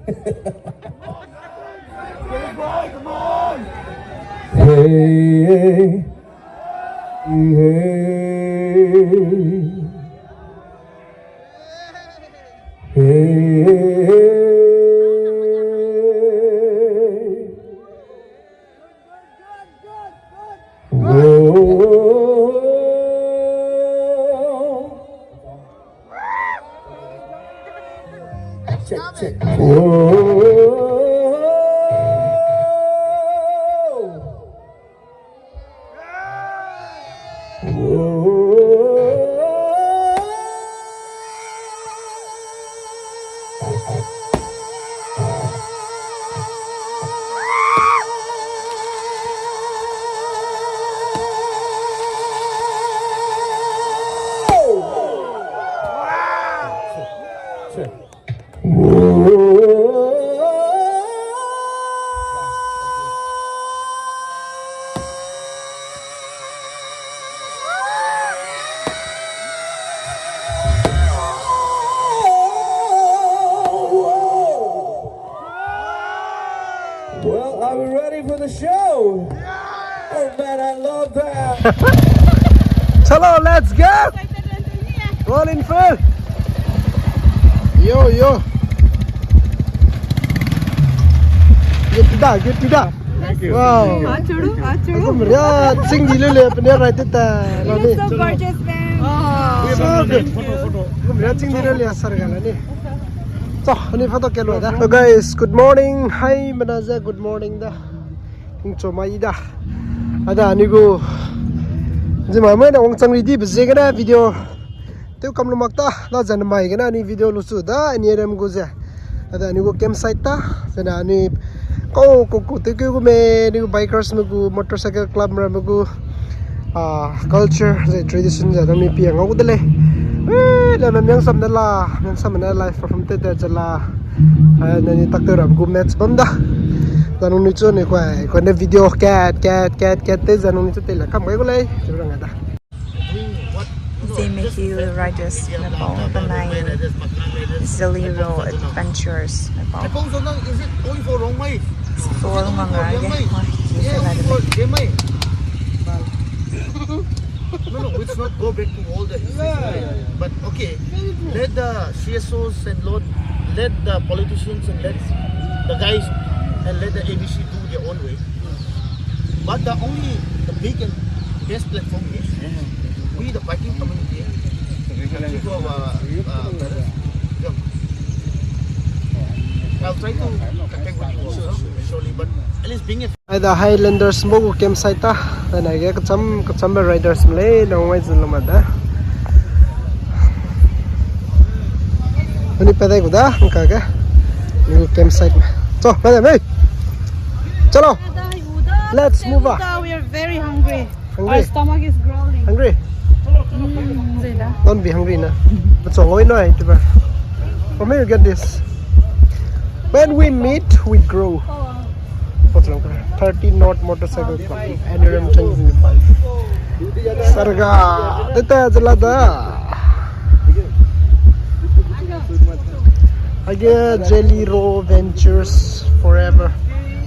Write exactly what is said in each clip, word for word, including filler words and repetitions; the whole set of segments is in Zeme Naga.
Hey, hey, hey. Whoa. Check, check. Whoa. Whoa. Well, are we ready for the show? Oh man, I love that. Chalo, let's go. Rolling full. Yo, yo. Get to that, get to that. Thank you. Wow. Achuru, achuru. Kum ria ching di le le, apne right ta. Lani. So gorgeous, man. Oh, so good. Photo, photo. Kum ria ching di le le, sar ga lani. So, ani photo ke lo da. So guys, good morning. Hi, manaza, good morning da. Ning cho mai da. Ada ani gu. Zima mai na wang chang ri di be ziegene video. Tew kam lu mak ta, la zan mai gene ani video lu su da, ani rem gu ze. Ada ani gu campsite ta, zena ani ko, ko, ko, tew keu gu me, ani gu bikers me gu, motorcycle club me gu, ah, culture, ze tradition ze, nang ni pi ngau gu de lei. Eh, la na miang sam na la, miang sam na live perform te te ze la. Ah, nang ni tak tew ra gu match bam da. Zan nung ni chu ni kuai, kuai ne video kat, kat, kat, kat, te zan nung ni chu te la kam gai gu lei, chu rang da. Zeme Hill Riders me bau, benai Zeliero Adventures me bau. Is it only for Rongmei? Is it only for Liangmei? Is it only for Liangmei? No, no, let's not go back to all the history. But okay, let the C S Os and let, let the politicians and let the guys and let the A B C do their own way. But the only, the big and best platform is we, the biking community. Go, uh, uh, brother. Go. I'll try to contact with you also, surely, but at least being a Ai da Highlanders mo gu campsite ta. Da na ge kacham, kacham ba riders me lei, long way zun lo ma da. Ani pa dai gu da, ngka ge. Ni gu campsite me. Cho, pa dai me. Chalo. Let's move on. We are very hungry. Hungry? Our stomach is growling. Hungry? Mm, zeda. Don't be hungry na. But so why not? From where you get this? When we meet, we grow. Thirty Knot Motorcycle Club, N R M twenty twenty-five. Sarga, teta jalada. Age Jelly Row Ventures Forever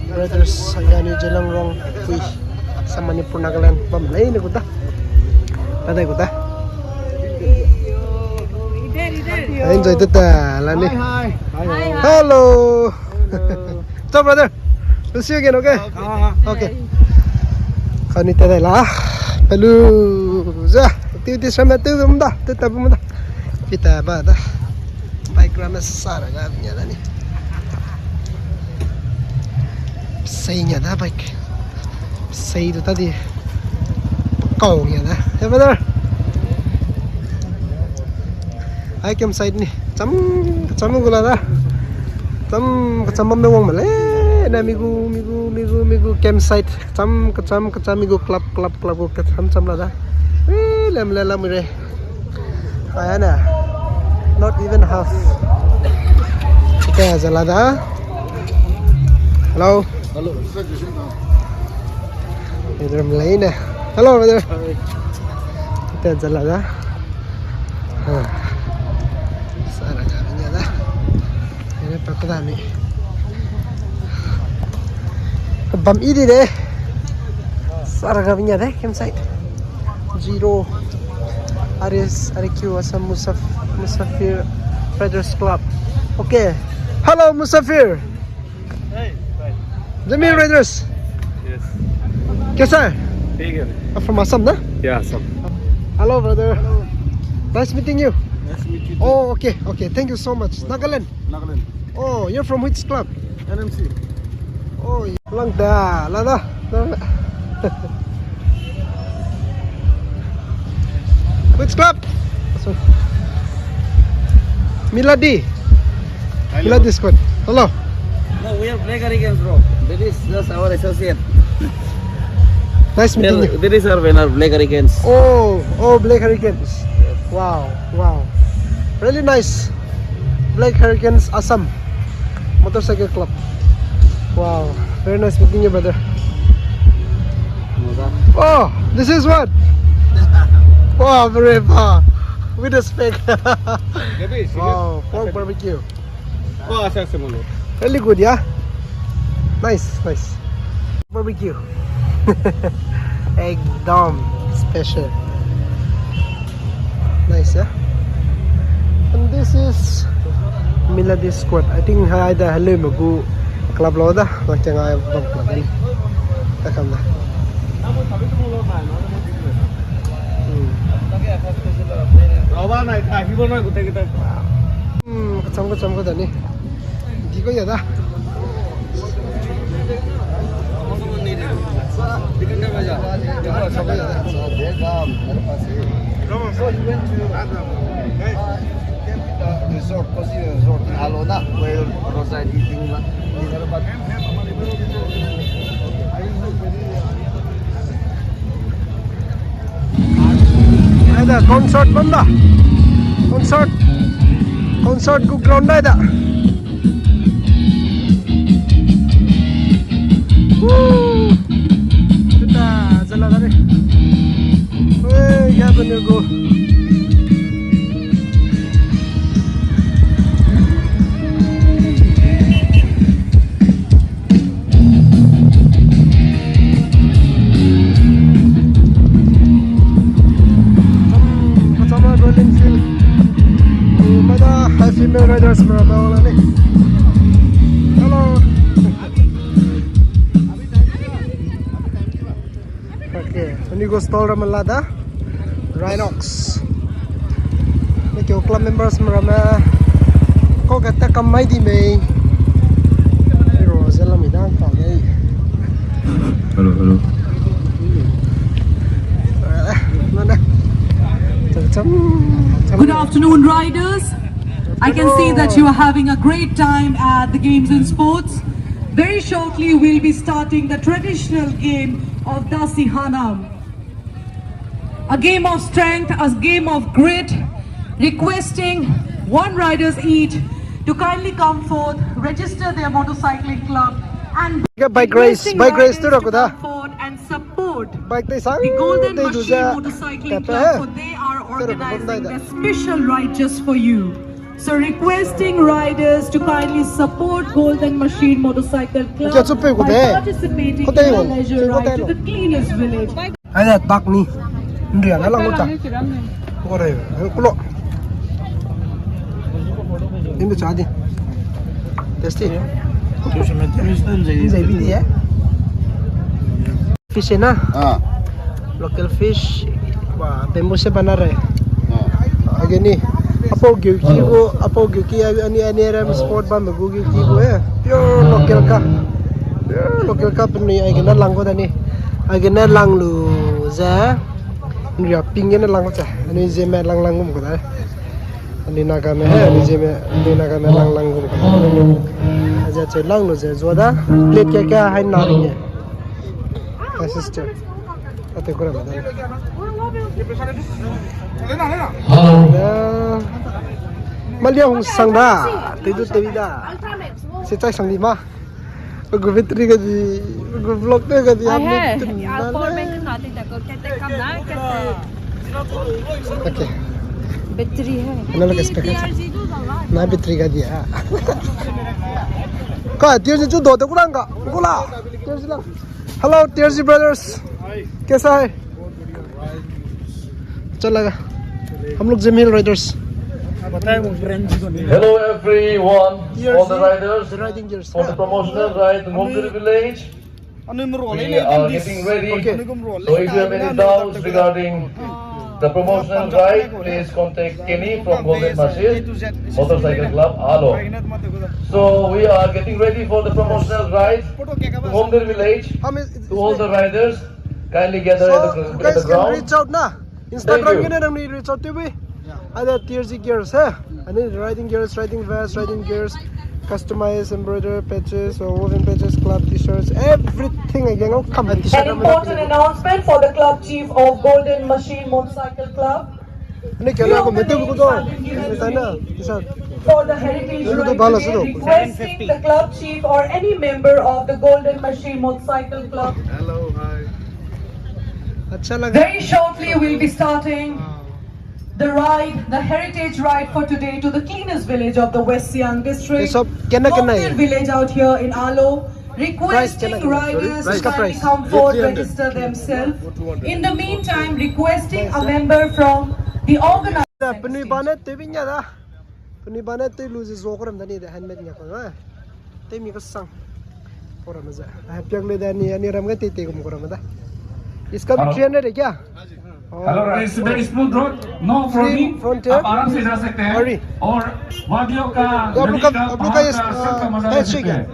Brothers, age ni Jelang Rong, pui. Sa Manipur, Nagaland, bam lei ne gu da. Adai gu da. Enjoy teta lani. Hi, hi. Hi, hi. Hello. Hello. What's up, brother? We'll see you again, okay? Okay. Kani te dai la. Hello. Za. Ti ti sama tu bum da. Teta bum da. Kita ba da. Bike ram sa ra ga nya da ni. Sei nya da bike. Sei du ta di. Kau nya da. Hey, brother. Ai campsite ni. Cham, cham gu la da. Cham, cham bam me wang ma le. Na mi gu, mi gu, mi gu, mi gu campsite. Cham, cham, cham mi gu club, club, club gu cham, cham la da. Eh, lem le lam re. Aya na. Not even half. Ita jalada. Hello. Hello. Hello, brother. Ita jalada. Ha. Sara ga nya da. Ene pa kada mi. Pam idi de. Saraga binya de, campsite. Zero. Aris, R Q, Assam Musaf-, Musafir Riders Club. Okay. Hello, Musafir. Hey, hi. Jamir Riders. Yes. Kaisa hai? Thik hai. You're from Assam, na? Yeah, Assam. Hello, brother. Hello. Nice meeting you. Nice to meet you too. Oh, okay, okay. Thank you so much. Nagaland? Nagaland. Oh, you're from which club? N M C. Oh, lang da, la da. Which club? Sorry. Miladi. Hello. Miladi squad. Hello. No, we are Black Hurricanes, bro. This is just our associate. Nice meeting you. This is our winner, Black Hurricanes. Oh, oh, Black Hurricanes. Wow, wow. Really nice. Black Hurricanes Assam Motorcycle Club. Wow, very nice meeting you, brother. Oh, this is what? Wow, very far. With respect. Wow, pork barbecue. Really good, yeah? Nice, nice. Barbecue. Ekdom special. Nice, yeah? And this is Miladi squad. I think hai da hello magu club lo da. Nang chang ai bam club ni. Ta kam da. Hmm. Hmm, kacham kacham ka da ni. Di ko ya da. So you went to, uh, you came to the resort, cozy resort in Alona, where Rosa eating dinner, but Aida concert bam da. Concert. Concert gu ground da da. Woo! Kita jala da re. Wei, ya bene gu. Kachama Golden Field. Mada hai female riders mera ba wala ni. Hello. Okay, ani gu stall ramme la da. Rhinox. Ni keu club members me ramme. Ko kata kam mai di mei. Ro ze la mi da ka lei. Hello, hello. Eh, mana. Cham, cham, cham. Good afternoon, riders. I can see that you are having a great time at the Games and Sports. Very shortly, we'll be starting the traditional game of Dasi Hanam. A game of strength, a game of grit, requesting one riders each to kindly come forth, register their motorcycling club, and bike race, requesting bike race riders to come forward and support the Golden Machine Motorcycling Club, for they are organizing the special ride just for you. So requesting riders to kindly support Golden Machine Motorcycle Club by participating in a leisure ride to the cleanest village. Ai da tak ni. Nria na lang ta. Ko re, kulo. Dim be cha di. Tasty. Nzai bi di, eh. Fish na? Ah. Local fish. Wa, bamboo se bana re. Ah. Age ni. Apo gyu ki gu, apo gyu ki ani, ani re sport bam gu gyu ki gu, eh. Pure local ka. Pure local ka penui age na lang gu da ni. Age na lang lu ze. Nria ping ge na lang gu ze. Ani ze me lang lang gum gu da. Ani Naga me, ani ze me, ani Naga me lang lang gum gu da. Aze che lang lu ze zua da. Plate ke ke hai na ring e. My sister. Ate kura ma da. Malia hung sang da. Te du te bi da. Se chai sang di ma. Gu battery ga di, gu vlog te ga di. Ai he. Alcohol men na te ta ko kete kam na kete. Okay. Battery hai. Na lo ke spek. Na battery ga di ha. Ka tier ji chu do te kurang ka. Kula. Hello, T R G brothers. कैसा है? अच्छा लगा। हम लोग Zeme Hill Riders. Hello everyone, all the riders, the riding gears, for the promotional ride to Ngomdiri village. We are getting ready. Okay. So if you have any doubts regarding the promotional ride, please contact Kenny from Golden Machine Motorcycle Club, Alo. So we are getting ready for the promotional ride to Ngomdiri village. To all the riders, kindly gather at the, at the ground. Reach out na. Instagram gene nang ni reach out tew bui. Ada T R G gears, eh? Ani riding gears, riding vest, riding gears, customized embroidered patches or woven patches, club t-shirts, everything again. Oh, come and t-shirt. An important announcement for the club chief of Golden Machine Motorcycle Club. Ani kena ko mete ko do. Tana, t-shirt. For the heritage ride today, requesting the club chief or any member of the Golden Machine Motorcycle Club. Hello, hi. अच्छा लगा। Very shortly, we'll be starting the ride, the heritage ride for today to the cleanest village of the West Siang district, ये सब कितना कितना है? Ngomdiri village out here in Alo, requesting riders to kindly come forward, register themselves. In the meantime, requesting a member from the organization. Penui bane tew bing ya da. Penui bane tew lu ze zo ko ram da ni de handmade nya ko na. Tew mi ka sang. Ko ram ze. Hai piak le da ni, ani ram ga tei tei gum ko ram da. इसका भी three hundred है क्या? Hello, it's a very smooth road, no free frontier. आप आराम से जा सकते हैं। और वादियों का, नदी का, पहाड़ का, सब का मजा ले सकते हैं।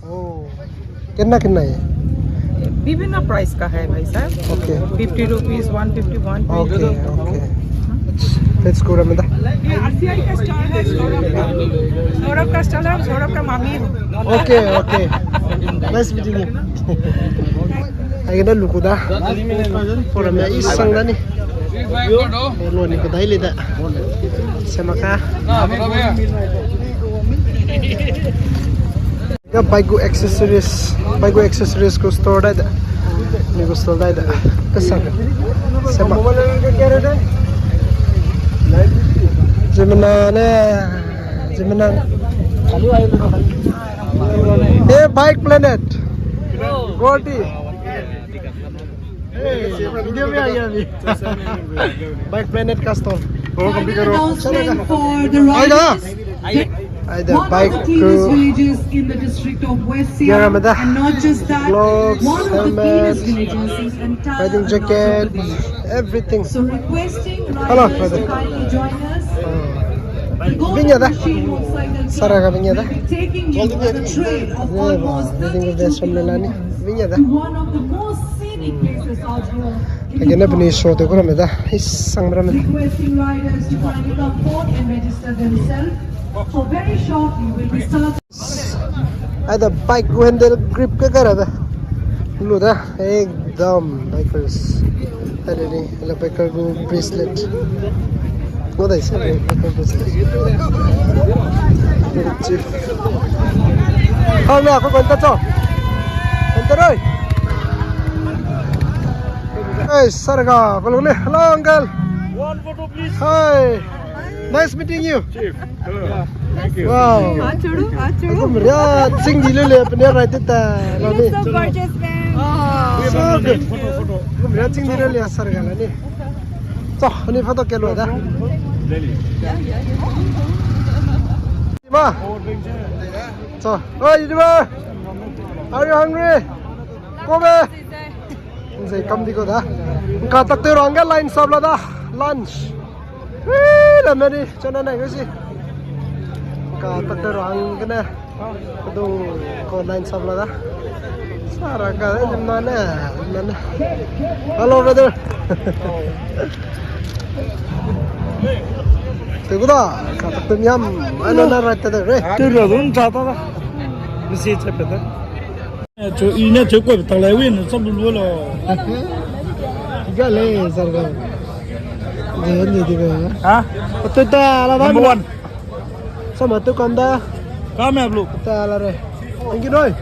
Oh, कितना कितना है? विभिन्न price का है भाई साहब। Okay. Fifty rupees, one fifty, one twenty। Okay, okay। Let's go, Ramada। ये आरसीआई का stall है, सौरभ का। सौरभ का stall है, सौरभ का मामी हूँ। Okay, okay। Nice meeting you। Ai na luku da. Program ya isang da ni. Lo ni ko dai le da. Semaka. Ga bike gu accessories, bike gu accessories gu store dai da. Ni gu store dai da. Ka sang. Sema. Jimna ne. Jimna. Hey, Bike Planet. Gordy. Hey, video में आ गया अभी। Bike Planet का stall। Final announcement for the riders. Ai da, bike crew. One of the cleanest villages in the district of West Siang, and not just that, one of the cleanest villages in entire Arunachal Pradesh. Riding jacket, everything. So requesting riders to kindly join us. The Golden Machine Motorcycle Club will be taking you on a trail of almost thirty-two kilometers to one of the most scenic places out here in the North. Requesting riders to kindly come forth and register themselves for very shortly. We'll be starting. Ai da bike handle grip ke kara da. Lu da, ekdam bikers. Ai da ni, la biker gu bracelet. Mo dai se biker bracelet. Chief. Hau na, ko konta cho. Konta roi. Hey, sarga, ko lung le. Hello, uncle. One photo, please. Hi. Nice meeting you. Chief. Hello. Thank you. Wow. Achuru, achuru. Aku mria ching di le le, apne right ta la ni. So gorgeous, man. So good. Aku mria ching di le le, sarga la ni. So, ani photo ke lo da. Ma. So, oi, di ma. Are you hungry? Come. Nzei kam di ko da. Ka tak te rang ga line sap la da. Lunch. Wee, la meri, chana nai ko si. Ka tak te rang ga ne. Kadung ko line sap la da. Sara ka, eh, mana, mana. Hello, brother. Te ko da, ka tak te miam, ano na right te re. Te lo dun cha ta da. Misi che pe da. Chu, i ne chu ko ta lai win, sab lu lo. Ga le, sar ga. Ga ni di ga. Ha? Atu ta la ba. Number one. Sama tu kanda. Kame ablu. Ta la re. Thank you, noi.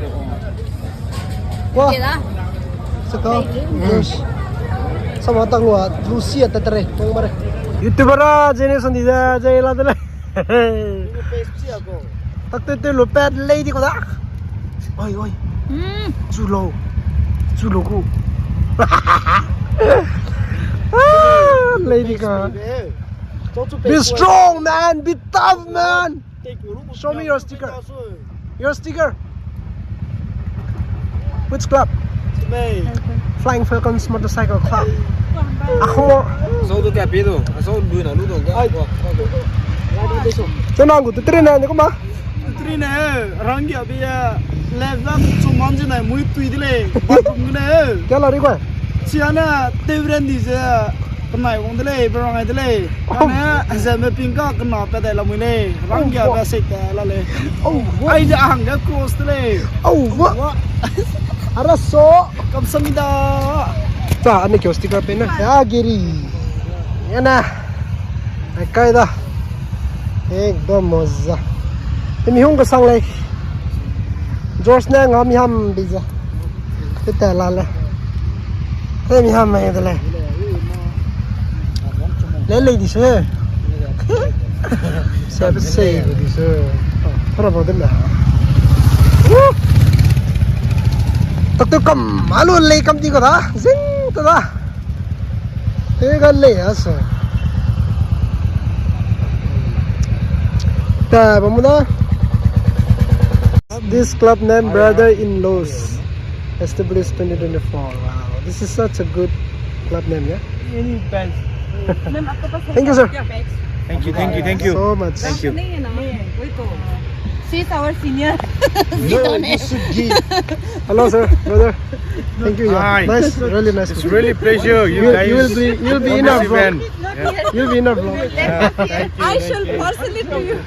Kwa. Saka. Yes. Sama tang wa, Lucia ta tare. Tang mare. YouTuber a, jene sandi da, jai la de le. Tak te te lo pet lei di ko da. Oi, oi. Zulo. Zulo gu. Ah, lady ka. Be strong, man. Be tough, man. Show me your sticker. Your sticker. Which club? Flying Falcons Motorcycle Club. Ako. Asau du ka pi du. Asau du na lu du. Ai. Tenang gu, tu trine ne kuma. Trine, ranggia bia, left lam chu man ze nai mui tui de lei, bathroom gene. Kela ri kua? Siana, tewren di ze, kenai wang de lei, berang ai de lei. Kane, ze me ping ka kena pe dai la mui lei, ranggia bia se te la lei. Oh, what? Ai de hang de cross de lei. Oh, what? What? Ara so. Kamsamida. Cha, ani kyo sticker pe na. Ya, giri. Ya na. Ai kai da. Ekdom moza. Te mi hung kasang lei. George ne nga mi ham bi za. Te te la le. Te mi ham mai de le. Le le di se. Sep se di se. Para ba de na. Woo! Tak tu kam, alu le kam di ko da. Zing ta da. Te ga le a se. Ta, ba mu da. This club name Brother in Laws, established twenty twenty-four. Wow, this is such a good club name, yeah? Any best. Thank you, sir. Thank you, thank you, thank you. So much. Thank you. She's our senior. No, you should give. Hello, sir, brother. Thank you. Yeah. Hi. Nice, really nice. It's really pleasure. You, you guys, you will be, you'll be in our vlog. Event. Yeah. You'll be in our vlog. Yeah, thank you, I shall parcel it to you.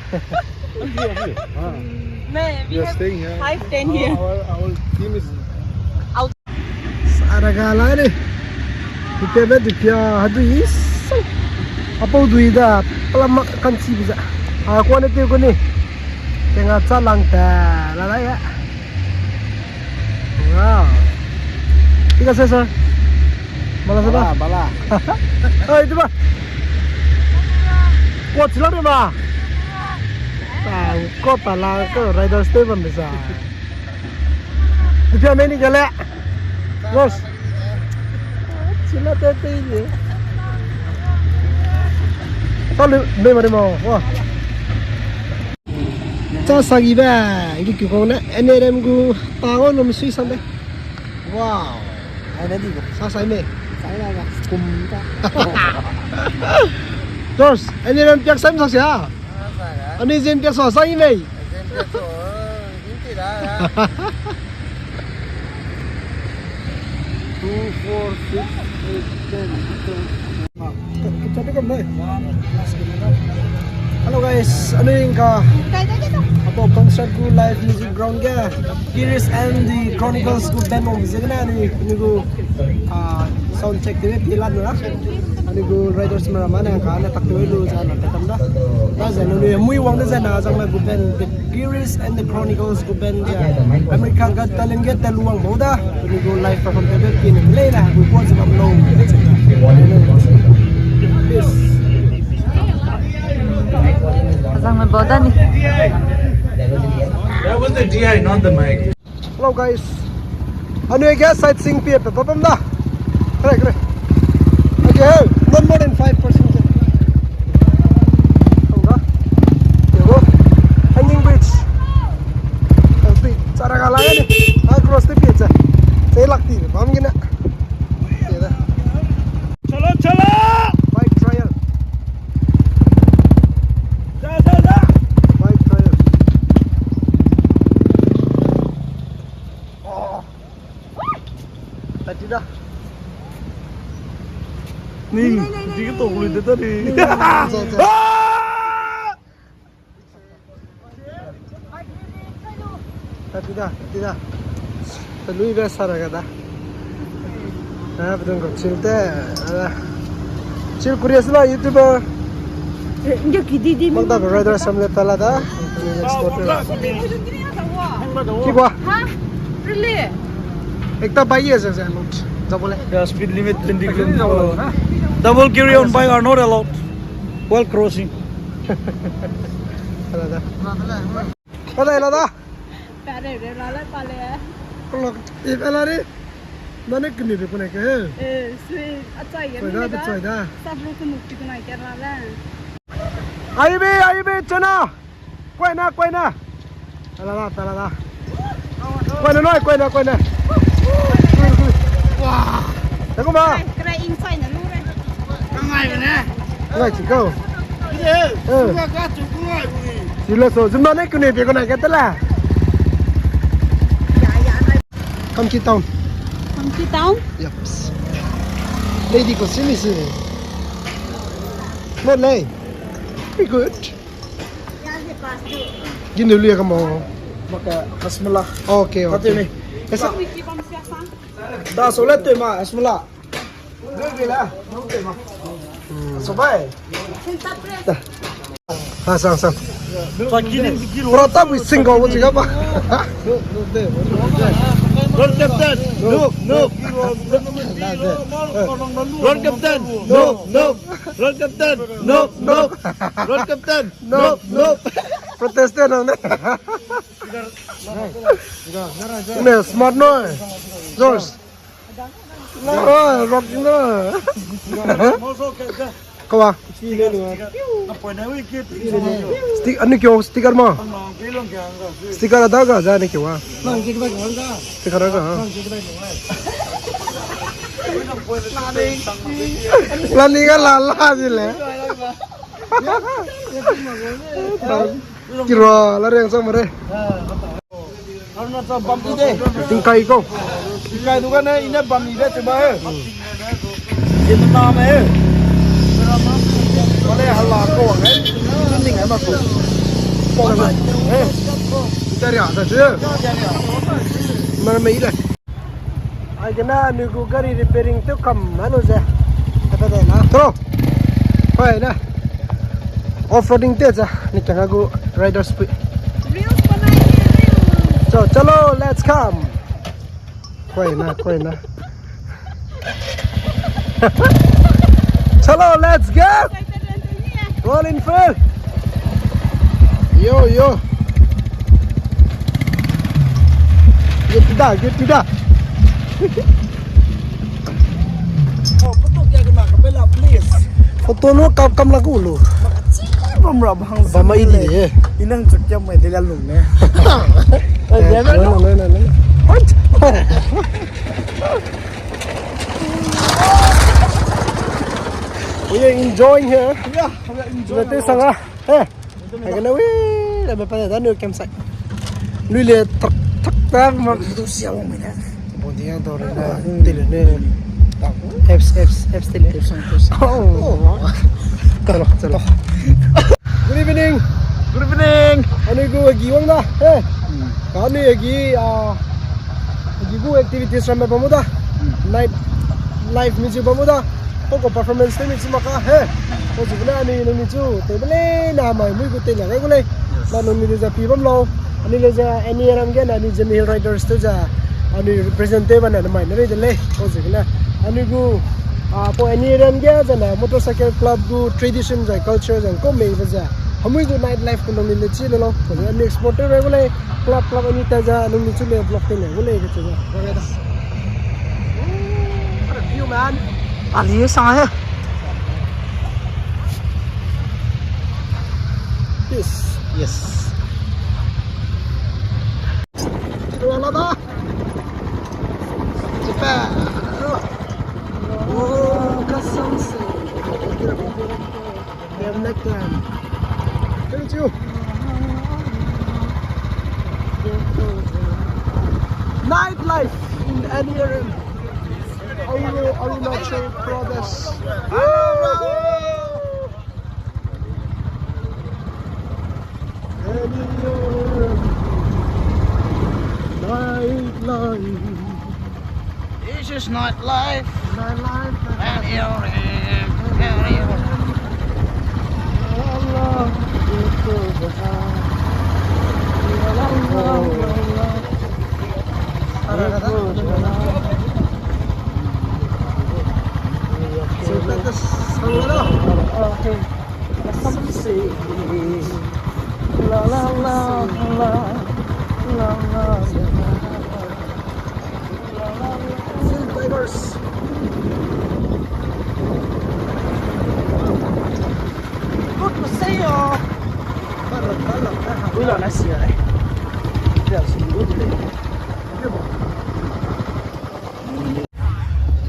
May, we have five ten here. Our, our team is out. Saraga la ne. Ipe be dipia hadu is. Apo dui da. Pala ma kan si biza. A kwane te ko ni. Tenga cha lang ta la la ya. Wow. Ika se, sir? Bala se ba? Bala, bala. Oi, di ba? Ko chila de ba? Ah, ko pala ko riders te ba misa. Di pia me ni gale. Los. Chila te te ni. Salu me mari mo. Wa. Cha sagi ba, igu ki kong na, N R M gu ta go nom sui san de. Wow. Ai na di go. Sa sai me. Sai na ga. Kum ta. Dos, N R M piak sai me sa sia. Sa sai ga. Ani zen piak sa sai me. Zen piak sa, eh, ni ti da ga. Two, four, six, eight, ten, ten. Hello guys, anui ingka apo concert gu live music ground ge Kiris and the Chronicles gu band wang ze gene anui, anui gu, ah, sound check tebe pi la na. Anui gu riders mera mane ka ne tak tebe lu za na ta kam da. Na ze anui mui wang de ze na zang me gu band de Kiris and the Chronicles gu band ge America Got Talent ge ta luang bau da. Anui gu live perform tebe pi ne lei na gu kuan ze bam lo. Yes. Azang me bau da ni. That was the D I, not the mic. Hello guys. Anui ge sightseeing pie pe papam da. Kre, kre. Okay, hey, not more than five percent. Tong da. Yo. Hanging bridge. Tong sui. Chara ga la ni. Ah, cross te pie cha. Che lak ti bam gina. Ye da. Chalo, chalo. Bike trial. Ja, ja, ja. Bike trial. Oh. Tadi da. Ni, ni, ni, ni, ni, ni. Tadi da, tadi da. Talui ga sara ga da. Ah, bedung ko chill te. Ah. Chill Korea sila YouTuber. Eh, nge ki di di. Magda rider samle pela da. Ki ba? Ha? Really? Ekta bai ye ze ze lot. Jabo le. Yeah, speed limit twenty kilometer. Double carry on bike are not allowed while crossing. Ala da. Ala da, ala da. Pare re la la pale. Kolok, e, ala re. Nane kuni be kune ke. Eh, sui, achai ge. Choi da, nune da, choi da. Sabru kunu ki kune ke ra le. Aibe, aibe, chana. Kuai na, kuai na. Tala da, tala da. Kuai na, noi, kuai na, kuai na. Wah. Taku ma. Krai, krai inside na lu re. Ngai be ne. Ngai chi ko. Ide. Eh. Suga ka chu ku ngai bu ni. Sila so, zumba ne kune be kune ke tala. Kamki town. Kamki town? Yep. Lady ko simi si. Not lei. Be good. Gini lu ya kamo. Maka hasmala. Okay, okay. Esa. Da so le te ma hasmala. Hmm. So bai. Ha, sang, sang. Rata bu single wo chiga ba. Road captain, no, no. Road captain, no, no. Road captain, no, no. Road captain, no, no. Protest nang ne. Ne, smart no. George. Oh, rock na. Kawa. Stick, anu kio sticker ma. Sticker ada ga ja ne kio wa. Sticker ada ga. Planning ga la la ji le. Kira la reng sang mare. Aruna cha bam i de. Tingkai ko. Tingkai du ga ne i ne bam i de te ba he. Ye na me he. Wale hala ko wa ngai. Ning ai ma ko. Ko na. Eh. Itaria sa chu. Mar me i de. Aigene anui gu gari repairing tew kam helu ze. Tebe de na. Tro. Hoi na. Off-roading te ze. Ni kanga gu riders pui. Reels banai de, reels. So, chalo, let's come. Hoi na, hoi na. Chalo, let's go. Rolling full. Yo, yo. Get to that, get to that. Oh, photo kya kena ka pela, please. Photo no kap kam la ku lo. Bam ra bang. Bam ai di de. Inang chuk kya mai de la lung ne. Eh, no, no, no, no, no. What? We are enjoying here. Yeah, we are enjoying. Sanga. Eh. Hai kana wi, la me pa da nu campsite. Lui le tak tak ta ma. Tu sia wang me na. Bon dia do re na. Ti le ne. Apps, apps, apps ti le. Apps, apps. Oh. Chalo, chalo. Good evening. Good evening. Anui gu agi wang da. Eh. Anui agi, ah, agi gu activities ram bam da. Night life music bam da. Poko performance te mi chi maka he. Ko zu ne anui nung mi chu te bele na mai mui gu te na gai gu lei. Na nung mi de za pi bam lau. Anui le za N E R M ge na anui Zeme Hill Riders te za. Anui represent te ba na mai na re de lei. Ko zu ne anui gu, ah, po N E R M ge za na motorcycle club gu tradition za culture za ko mei ba za. Hamui gu night life ko nung mi le chi le lau. Ko zu anui explore te gai gu lei. Club, club anui ta za nung mi chu le vlog te le gu lei ke chu. Gai da. What a view, man. Ali sang hai. Yes. Yes. Wala da. Japan. Oh, kasam se. Dem next time. Thank you. Nightlife in N E R M. Aru-, Arunachal Pradesh. N E R M. Nightlife. This is nightlife. Nightlife. And here it is. Here it is. La, la, la, la, la, la, la.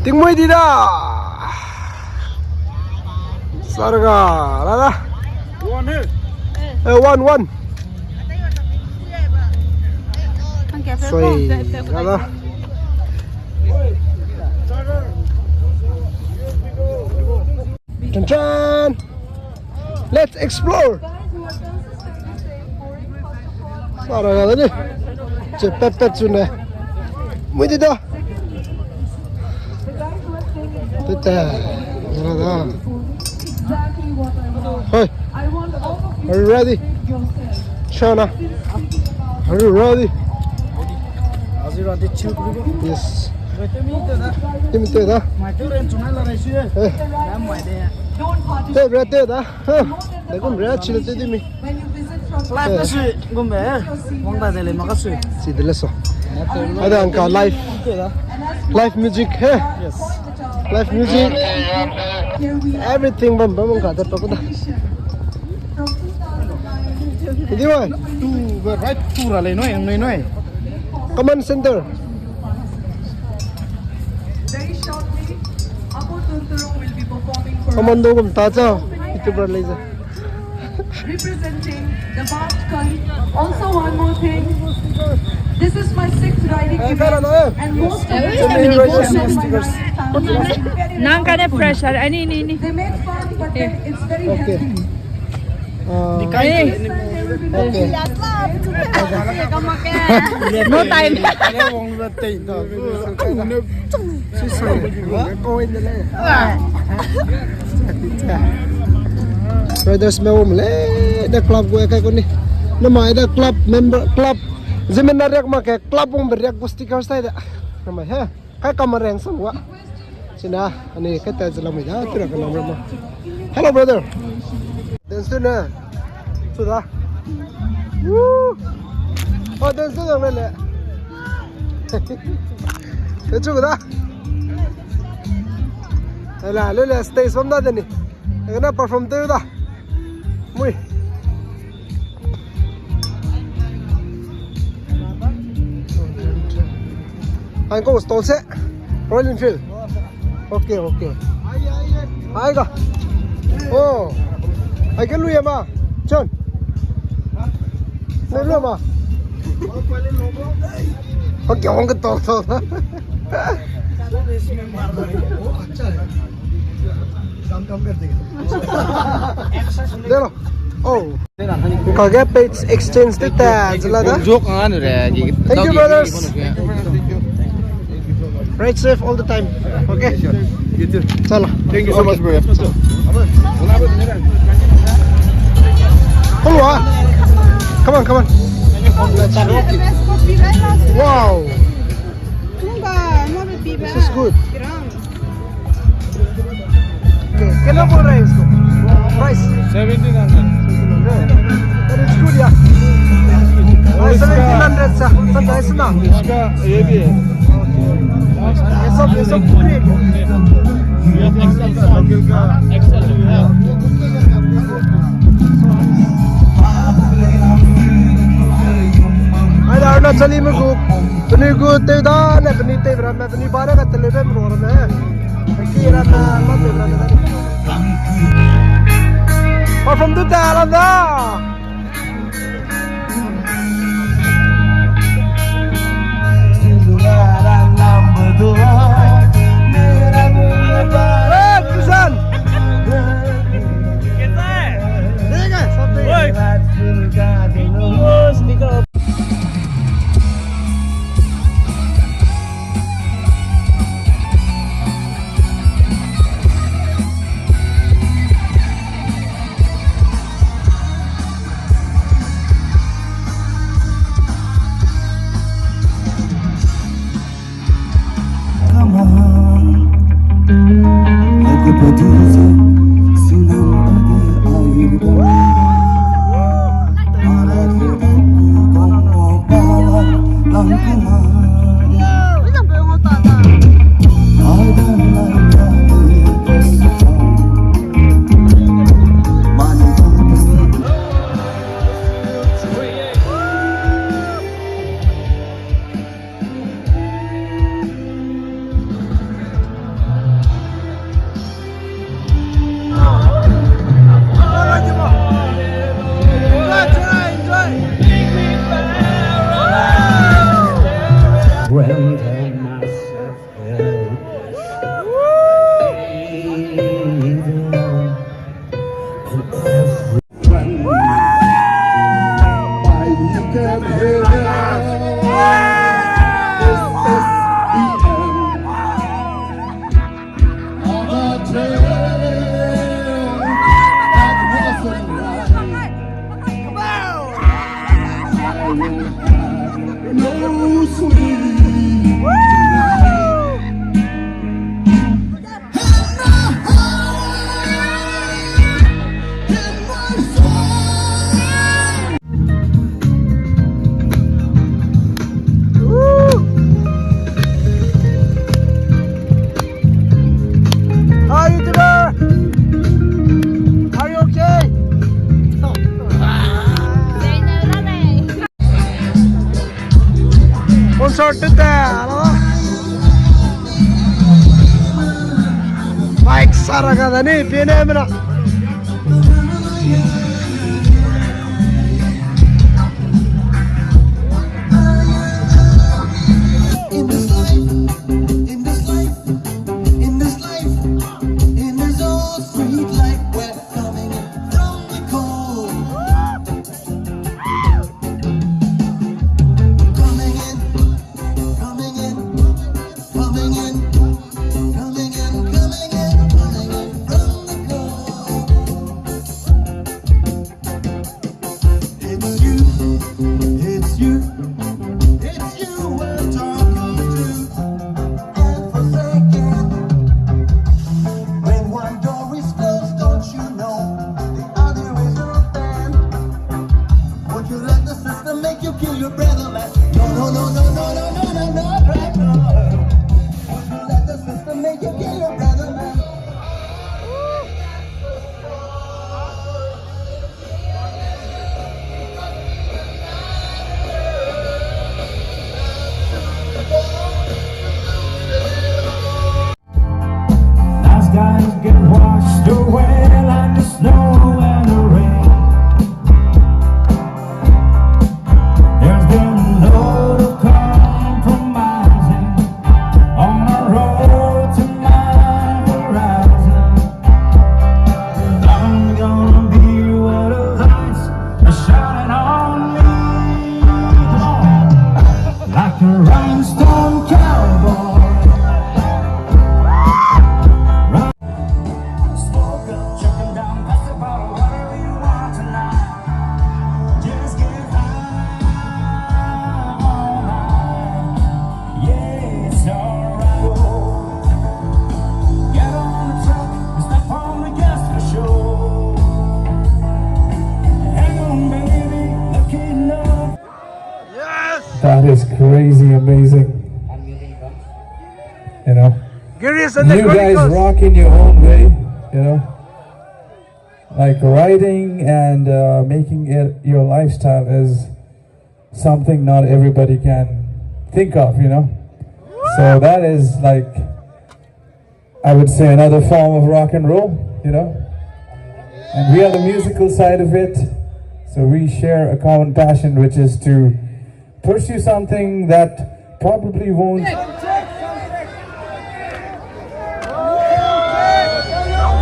Tingmui di da. Sarga, la da. One, eh? Eh, one, one. Soi, la da. Chan chan. Let's explore. Sara ga ni. Che pet pet chu ne. Mui di da. Tete. Sara ga. Hey. Are you ready? Shana. Are you ready? Yes. Tim te da. Eh. Te bre te da. Ha. De gum bre chil te di mi. Live na sui gum be. Wang da de le ma ka sui. Si de le so. Ada angka live. Live music he. Yes. Live music. Everything bam bam angka de pa ku da. Di wa. Tu be right tu ra le noi, ang noi noi. Command center. Very shortly, Abu Tunturu will be performing for Commando us. Gum ta cha. Ituber le za. Representing the Bharat Kali. Also, one more thing. This is my sixth riding event, and most of the Nang kane pressure, ani, ni, ni. They make fun, but then it's very healthy. Hey. Okay. No time. Riders me um le, the club gu kai ko ni. Namai the club member, club. Ziemmena riak mak ke club um be riak gu sticker sai de. Namai he. Kai kam reng sang wa. Sina, ani kai ta zela mi da, tura ka nam rama. Hello, brother. Dance tu na. Tu da. Woo. Oh, dance tu dang le le. Te chu da. Ala, le le, stage bam da de ni. Ena perform te da. Mui. Ang ko stall se. Royal Enfield. Okay, okay. Ai ga. Oh. Ai ke lu ya ma. Chon. Ne lu ma. Okay, ang ko stall, stall. Delo. Oh. Kage page exchange te ta zela da. Jok nga nu re. Thank you, brothers. Ride safe all the time. Okay. You too. Chala. Thank you so much, bro. Come on, come on. Wow. This is good. Okay, कितना बोल रहे हैं इसको? Price? Seventeen hundred. That is good, yeah. और इसका seventeen hundred सा, सा price ना? इसका ये भी है। ये सब, ये सब पूरे है क्या? Yes, X L, X L भी है। Ai, Arunachali me gu, tuni gu tei da ne, tuni tei bra me, tuni ba ne ka tele be mro me. Ki ra na, ma tei bra me. Perform du ta la da. Hey, Krishan! Hi, YouTuber! Are you okay? Concert te te, ala. Mic sara ga da ni, pine mena. In this life, in this life, in this life, in this old street life, we're coming from the cold. Coming in, coming in, coming in, coming in, coming in, coming in from the cold. It's you, it's you, it's you we're talking to. And forsaken. When one door is closed, don't you know the other is open? Would you let the system make you kill your brother, man? No, no, no, right, no. Would you let the system make you kill your brother, man? Nice guys get washed away like the snow and the rain. There's been a lot of compromising on our road to my horizon. I'm gonna be where the lights are shining on me. Come on. Like a rhinestone cowboy. Smoke up, chuck 'em down, pass the bottle, whatever you want tonight. Just get high, all night. Yeah, it's alright. Get on the truck and step on the gas for sure. Hang on, baby, look it up. Yes! That is crazy amazing. You know? Gary is on the You guys Chronicles. Rock in your own way, you know? Like, riding and, uh, making it your lifestyle is something not everybody can think of, you know? So that is, like, I would say, another form of rock and roll, you know? And we are the musical side of it, so we share a common passion, which is to pursue something that probably won't.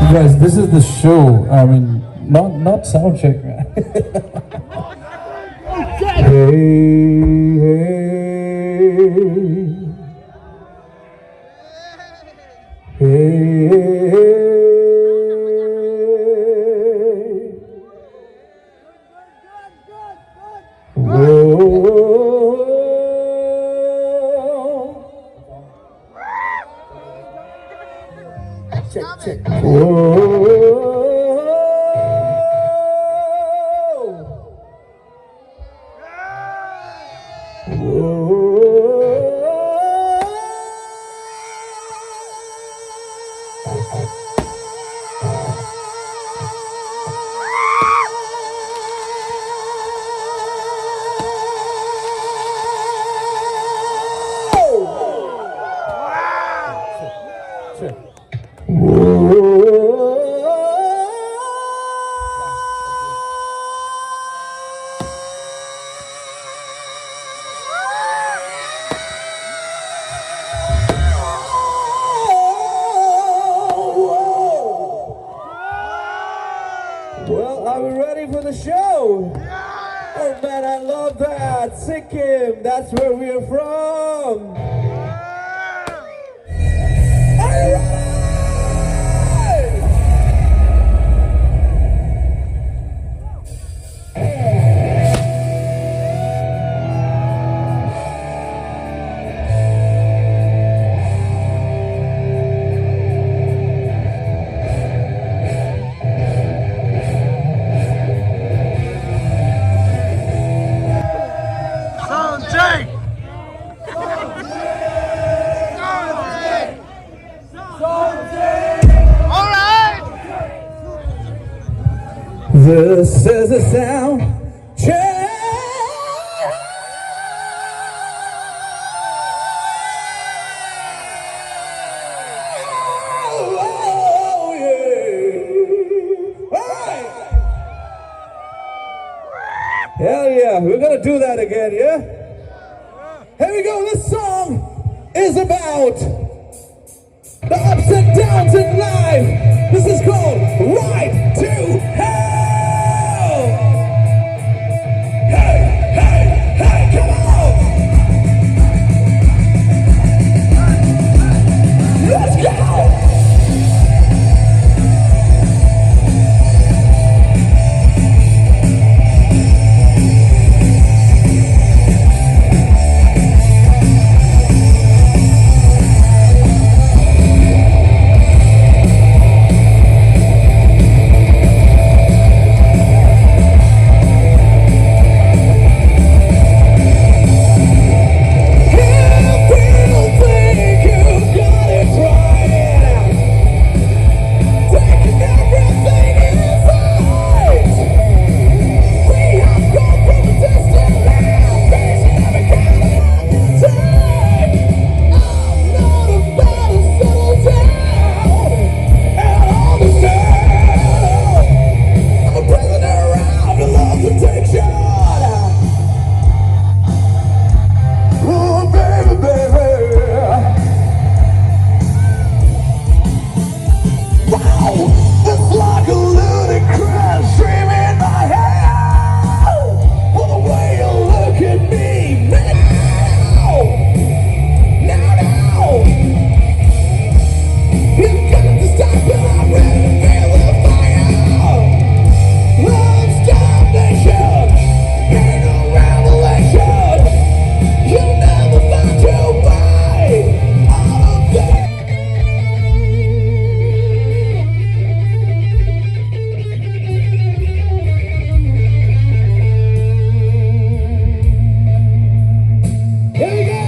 You guys, this is the show. I mean, not, not sound check, man. Hey, hey. Hey, hey, hey. Whoa. Check, check. Whoa. Well, are we ready for the show? Oh man, I love that. Sikkim, that's where we are from. Are you ready? This is a sound check. Oh, yeah. All right. Hell yeah, we're gonna do that again, yeah? Here we go, this song is about the ups and downs in life. This is called Ride to Hell. Hey, hey, hey, come on. Let's go. Wow! It's like a ludicrous dream in my head. For the way you look at me, man. No, no. You got to stop it, I'm ready to feel the fire. Love's damnation, ain't no revelation. You'll never find your way out of this. Here we go!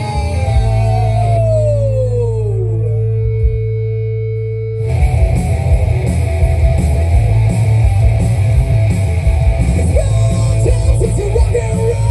It's no time to rock and roll.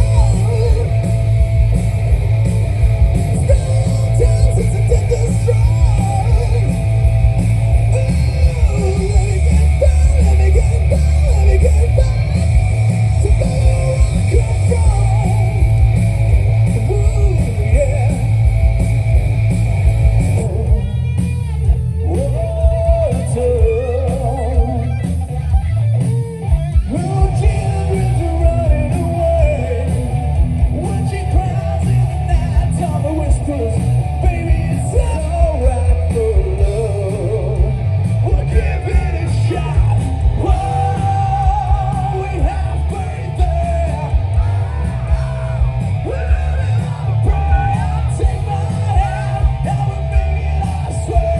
Little children are running away. When she cries in the night, Tommy whispers, "Baby, it's alright for love. We'll give it a shot. Whoa, we have faith there. We're living on a prayer. Take my hand, and we'll make it, I swear."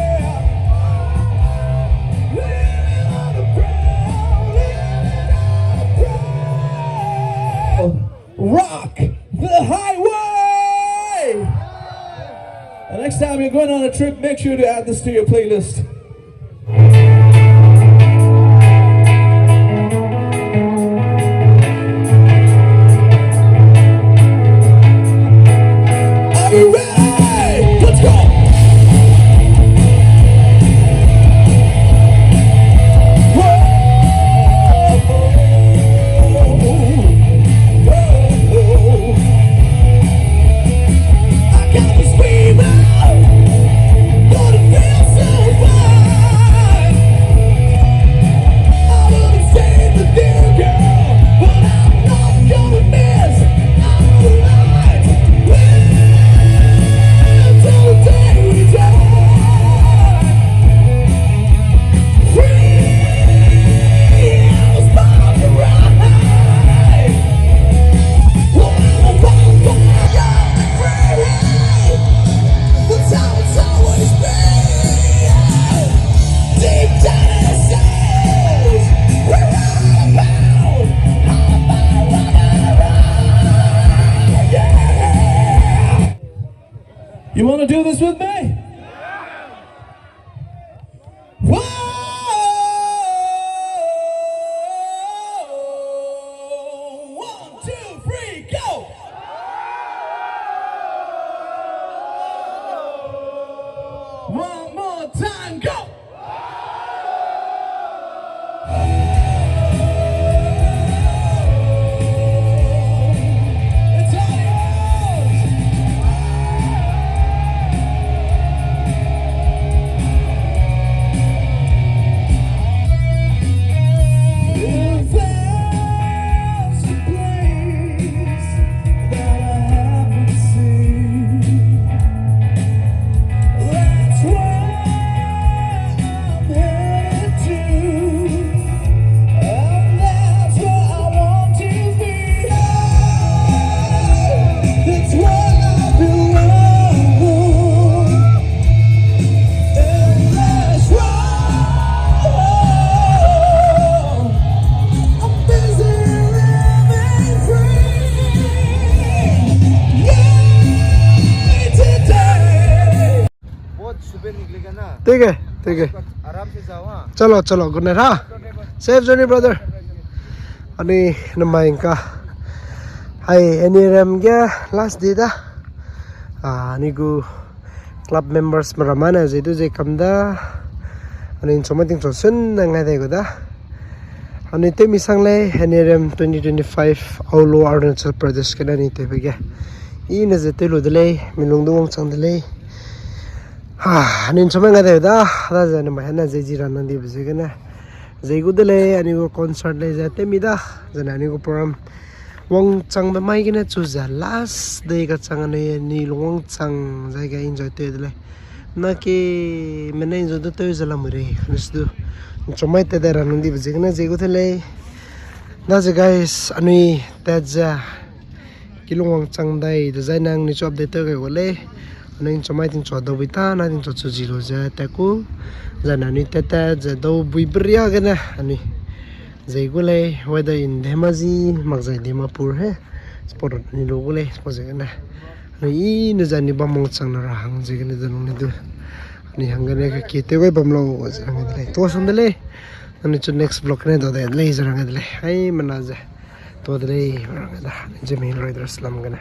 Rock the highway! And next time you're going on a trip, make sure to add this to your playlist. Are you ready? Let's go! I got the scream out, but it feels so fine. I wouldn't save the dear girl, but I'm not gonna miss. I'm alive. We'll till the day we die. Free, I was born to rise. Well, I'm a wildfire, free. That's how it's always been. Deep down in our souls, we're all about, all about, all about, yeah. You wanna do this with me? Whoa! One more time, go! ठीक है, ठीक है। चलो, चलो, good night, हाँ। Safe journey, brother। Ani namai ngka. Hai, NRM ge last day da. Ah, ani gu club members meramane ze du ze kam da. Ani nchomai tingcho sun na ngai dai gu da. Ani tewmi sang lei, NRM twenty twenty-five Aolo Arunachal Pradesh kena ni tewbe ge. I ne ze tewlu de lei, mi lung du wangchang de lei. Ha, ani nchomai ngai dai da, da ze namai hena ze ji ra nang dibe ze gene. Ze gu de lei, ani gu concert lei ze tewmi da, zene ani gu program wangchangbe mai gene chu ze last day kachang anui ni lung wangchang ze ge enjoy tew de lei. Na ke mene enjoy du tew ze lamui rei, kane su du. Nchomai te de ra nang dibe ze gene ze gu de lei. Da ze guys, anui tat ze kilung wangchang dai, dezaine nangnui chu update tew gai gu lei. Anui nchomai tingcho daubui ta, na tingcho chu zi lu ze tat ku. Zane anui tat tat ze daubui beria gene, anui zei gu lei, whether in Dhemaji, makzai Dimapur he, spot ni lu gu lei, spot ze gene. Anui i ne ze anui bam wangchang na ra hang ze gene ze nung ni du. Anui hang gene kaki tew gai bam lau ze hang de lei. Tua sang de lei. Anui chu next vlog ne dau de lei ze rang de lei. Hai mena ze. Tua de lei rang da. Jimmy Riders lam gene.